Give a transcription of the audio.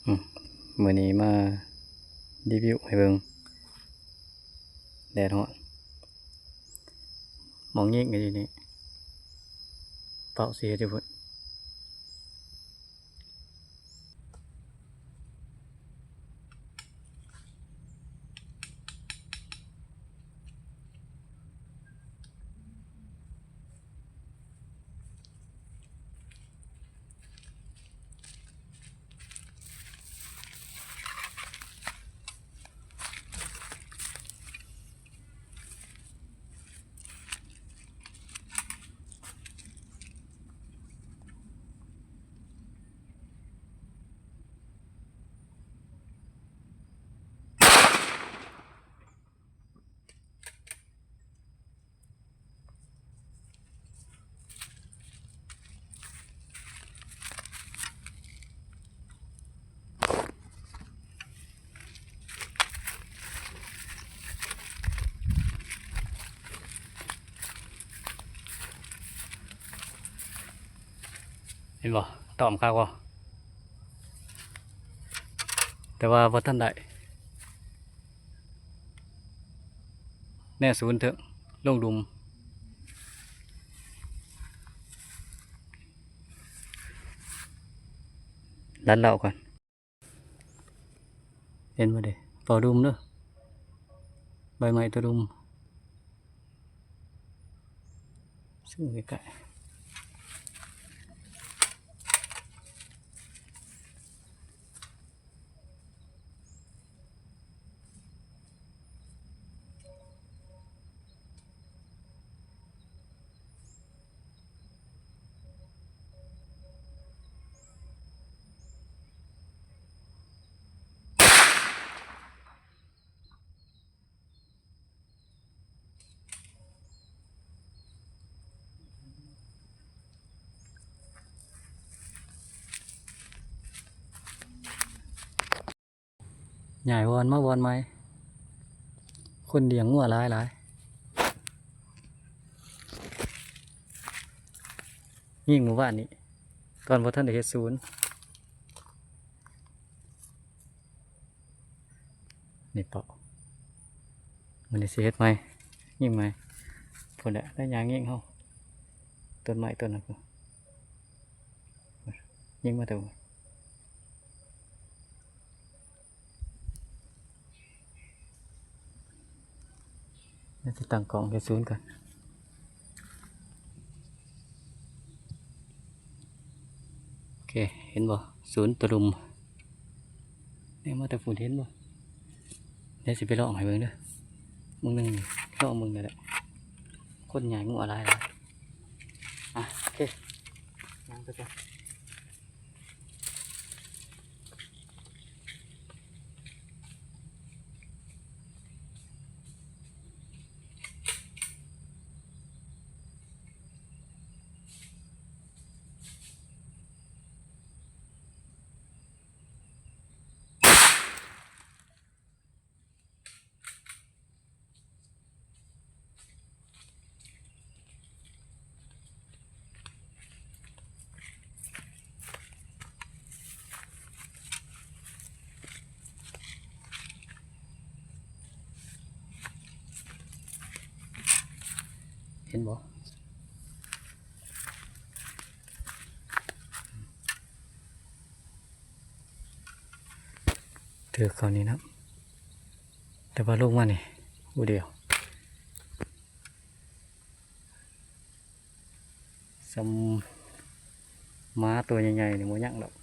ອືມ ມື້ນີ້ມາຣີວິວໃຫ້ເບິ່ງ ແດດຮ້ອນ ໝ່ອງຍິງກໍຢູ່ນີ້ ເປົ້າຊິເຮັດຢູ່ພຸ້ນ. ເຫັນບໍ່? ຕອມຄັກບໍ່? ແຕ່ວ່າບໍ່ທັນໄດ້ ແນວສູນເຖິງ ລົງຫຼຸມ ລັດເລົາກ່ອນ. ເຫັນບໍ່ເດ? ເຝົ້າດຸ່ມເດີ ໃບໄມ້ຕົວດຸ່ມ ຊູມໃກ້ໆ. ຍ້າຍບ່ອນມາບ່ອນໃໝ່ ຄົນລ້ຽງງົວຫຼາຍໆ ຍິງມື້ວານນີ້ ຕອນບໍ່ທັນໄດ້ເຮັດສູນ. ນີ້ເປົ້າ ມື້ນີ້ຊິເຮັດໃໝ່ ຍິງໃໝ່ ພຸ້ນແຫຼະ ໄດ້ຍ່າງຍິງເຮົາ ຕົ້ນໄມ້ຕົ້ນນັ້ນພຸ້ນ ຍິງມາແຕ່ພຸ້ນ. ດຽວຊິຕັ້ງກ້ອງເຮັດສູນກ່ອນ. ໂອເຄ ເຫັນບໍ່? ສູນຕົວດຸ່ມ ແນມມາແຕ່ພຸ້ນ ເຫັນບໍ່? ດຽວຊິໄປລອງໃຫ້ເບິ່ງເດີ ມື້ໜຶ່ງນີ້ ລອງເບິ່ງນີ້ແຫຼະ ຄົນຍ້າຍງົວຫຼາຍໆ. ອ່ະ ໂອເຄ ຍ່າງໄປກ່ອນ. ເຫັນບໍ່? ຖືກເຂົານີ້ນະ ແຕ່ວ່າລົງມານີ້ຜູ້ດຽວ ສ່ຳໝາຕົວໃຫຍ່ໆນີ້ບໍ່ຍັງດອກ.